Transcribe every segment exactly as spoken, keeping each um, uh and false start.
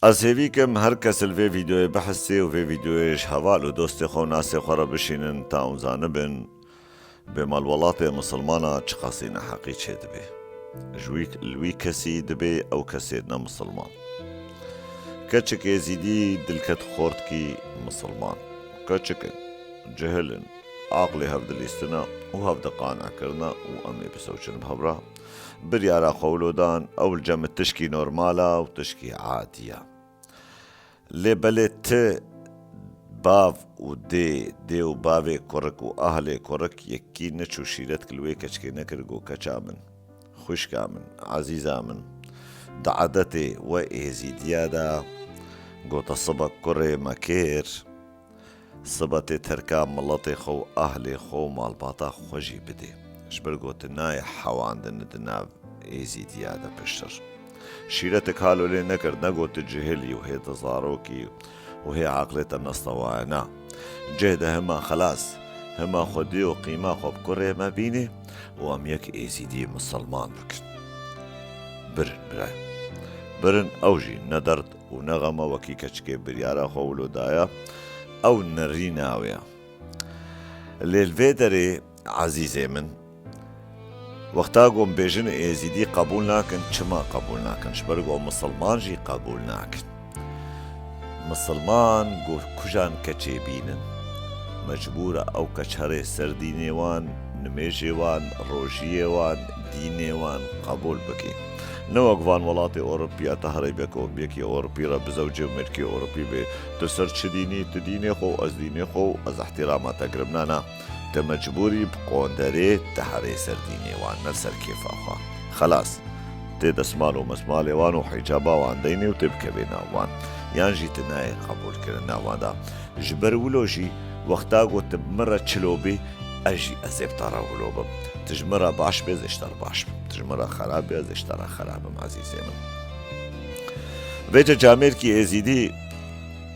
Ez hêvî kim her kes li vê vîdeoyê bihesê û vê vîdeoyê ji heval û dostê xwe û nasê xwe re bişînin ta hûn zanibin bê malwelatê misilmana çiqasî neheqî çêdibe. Ji wî, li wî kesî dibê ew kesê ne misilman. Keçik êzîdî dilket xortkî misilman. Keçik in, cihil in, aqlê hevdilîstina û hevdiqanekirina û em ê bisewçin bi hev re. Biryara xwe wilo dan, ew li cem tişkî normal e û tişkî adî ye. Lê belê ti bav û dê, dê û bavê kurik û ahlê kurik yekî neçû şîretik li wê keçikê nekir, got, keça min, xwişka min, ezîza min, di edetê we êzîdiya de, got, te sibe kurê me kir, sibe tê terka miletê xwe û ahlê xwe û malbata xwe jî bidê. Ji ber got, tu nayê hewandin di nav êzîdiya de piştir. Şîretik halo lê nekir, negot tu cihilî û hê tu zarokî û hê aqlê te nestewaye, na. Cih de hima xelas, hima xwedî û qîma xwe bi kurê me bînê û em yek êzîdî misilman bikin. Birin, bire. Birin, ew jî ne derd û ne xem e, wekî keçikê biryara xwe wilo daye, ew nerîna wê ye. Lê li vê derê, ezîzê min, wexta ku em bêjin êzîdî qebûl nakin, çima qebûl nakin? Ji ber ku misilman jî qebûl nakin. Misilman ku kujan keçê bînin, mecbûr e ew keç here ser dînê wan, nimêjê wan, rojiyê wan, dînê wan qebûl bike. Ne wek van welatê Ewropiya te here beko, yekî Ewropî re bizewcê û mêrkê Ewropî bê. Tu ser çi dînî? Tu dînê xwe û ez dînê xwe û ez ehtirama te girim. Na, na. Te mecbûrî bi qonderê te herê ser dînê wan, ne li ser kêfa xwe. Xelas. Tê desmal û mesmalê wan û hîcaba wan deynê û tê bikevê nav wan. Yan jî tu nayê qebûlkirina wan de. Ji ber wilo jî wexta ku tu bi min re çilo bî, ez jî ez ê bi te re wilo bim. Tu ji min re baş bê, ez ê ji te re baş bim. Tu ji min re xerab bî, ez ê ji te re xerab bim, ezîzê min. Vêce camêrkî êzîdî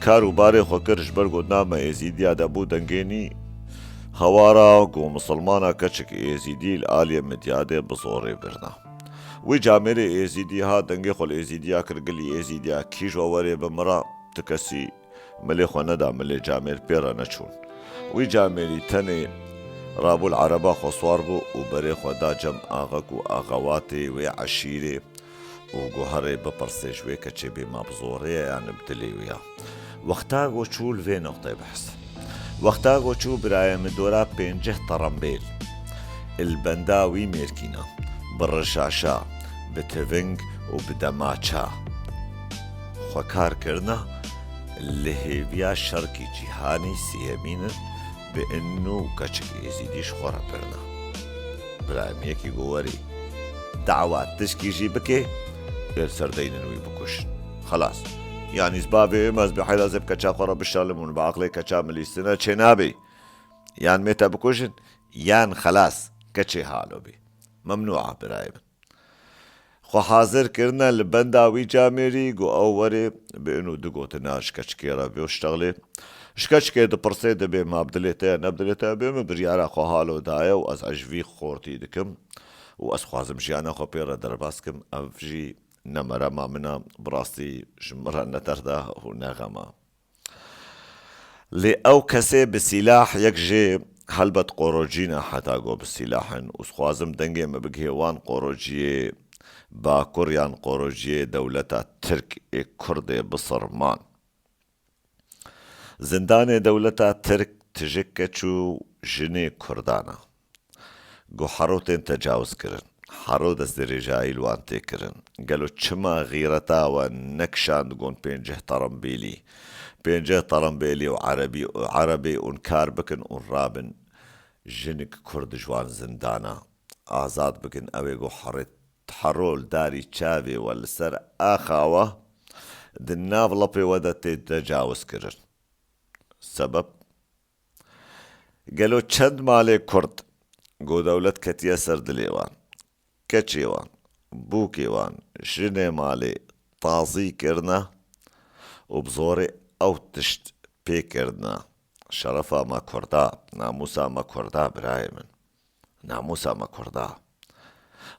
kar û barê xwe kir, ji ber ku di nav me êzîdiya de bû dengê nî, hewara ku misilmana keçik êzîdî li aliyê Midyadê bi zorê birina. Wî camêrê êzîdî hat dengê xwe li êzîdiya kir, gilî êzîdiya kî ji we werê bi min re, tu kesî milê xwe neda milê camêr, pê re neçûn. Wî camêrî tenê rabû li ereba xwe swar bû û berê xwe da cem axek û axewatê wê eşîrê û got, herê bipirsê ji wê keçê bê ma bi zorê ye yan bi dilê wê ya. Wexta got çû li vê noqteyê bihis. Wexta got çû birayê min dora pênceh terembêl li benda wî mêrkîna, bi rişaşa, bi tiving û bi demaça xwe kar kirina, li hêviya şerkî cîhanî sêyemîn in, bi in û keçik êzîdî ji xwe re birina. Birayê min yekî got, werî dawa tişkî jî bike, ê li ser deynin wî bikuşin. Xelas. Yanî ez bavê wê me, ez bi heyla ez ê bi keça xwe re bişelim û bi aqlê keça min lîstine çênabê. Yan mê te bikujin, yan xelas, keçê halo bî. Memnû a birayê min. Xwe hazir kirine li benda wî camêrî, got ew werê, bi in û du gotina ji keçikê re bê û ştexlê. Ji keçikê dipirsê, dibê ma bi dilê te ye, ne bi dilê te ye, bê min biryara xwe halo daye û ez ecvî xortî dikim û ez xwazim jiyana xwe pê re derbas kim. Ev jî ne merema min e, bi rastî ji min re ne derd e û ne xem e. Lê ew kesê bi sîlah yek jê helbet qorocî ne, heta go bi sîlah in û dixwazim dengê me bigihê wan qorociyê Bakur yan qorociyê dewleta Tirk ê Kurdê bisilman. Zindanê dewleta Tirk tijik keç û jinê Kurdan e. Ku hero tên tecawizkirin. Hero destdirêjayî li wan tê kirin. Gelo çima xîreta we nekişand gon pênceh terembêlî? Pênceh terembêlî û erebî, erebê hûn kar bikin û rabin jinik Kurd ji wan zindana azad bikin. Ew ê ku herê, hero li darî çavê we li ser axa we di nav lepê we de tê tecawizkirin. Sebeb? Gelo çend malê Kurd ku dewlet ketiye ser dilê wan, keçê wan, bûkê wan, jinê malê tazî kirine û bi zorê ew tişt pê kirine? Şerefa me Kurda, namûsa me Kurda, birayê min. Namûsa me Kurda.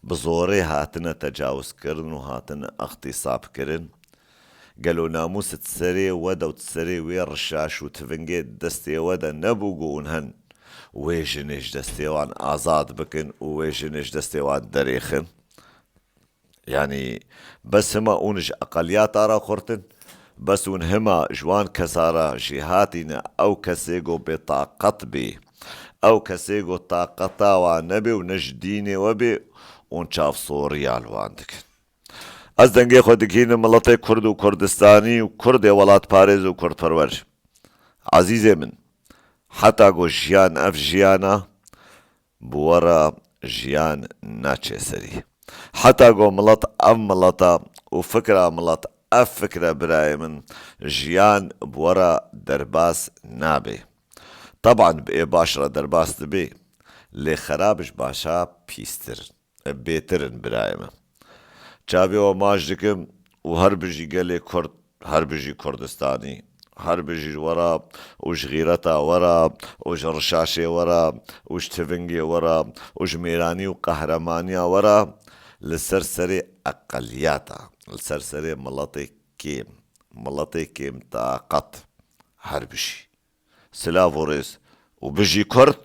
Bi zorê hatine tecawizkirin û hatine extîsabkirin. Gelo namûs di serê we de û di serê wê rişaş û tivingê destê we de nebû ku hûn hin wê jinê ji destê wan azad bikin û wê jinê ji destê wan derêxin? Yanî bes hima hûn ji eqeliyata re xurt in? Bes hûn hima ji wan kesa re jêhatî ne, ew kesê ku bêtaqet bê, ew kesê ku taqeta wan nebê û ne ji dînê we bê, hûn çavsoriya li wan dikin. Ez dengê xwe digihînim miletê Kurd û Kurdistanî û Kurdê welatparêz û Kurdperwer. Ezîzê min, heta ku jiyan ev jiyana, bi we re jiyan naçe serî. Heta ku milet ev mileta û fikra milet ev fikre birayê min, jiyan bi we re derbas nabe. Teban bi ê baş re derbas dibe, lê xerab ji başa pîstir in. Bêtir in birayê min. Çavê we maç dikim û her bijî gelê Kurd, her bijî Kurdistanî, her bijî ji we re û ji xîreta we re û ji rişaşê we re û ji tivingê we re û ji mêranî û qehremanîya we re li ser serê eqeliyata, li ser serê miletê kêm, miletê kêm taqet. Her bijî. Silav û rêz û bijî Kurd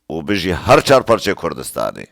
û bijî her çar parçeyê Kurdistanê.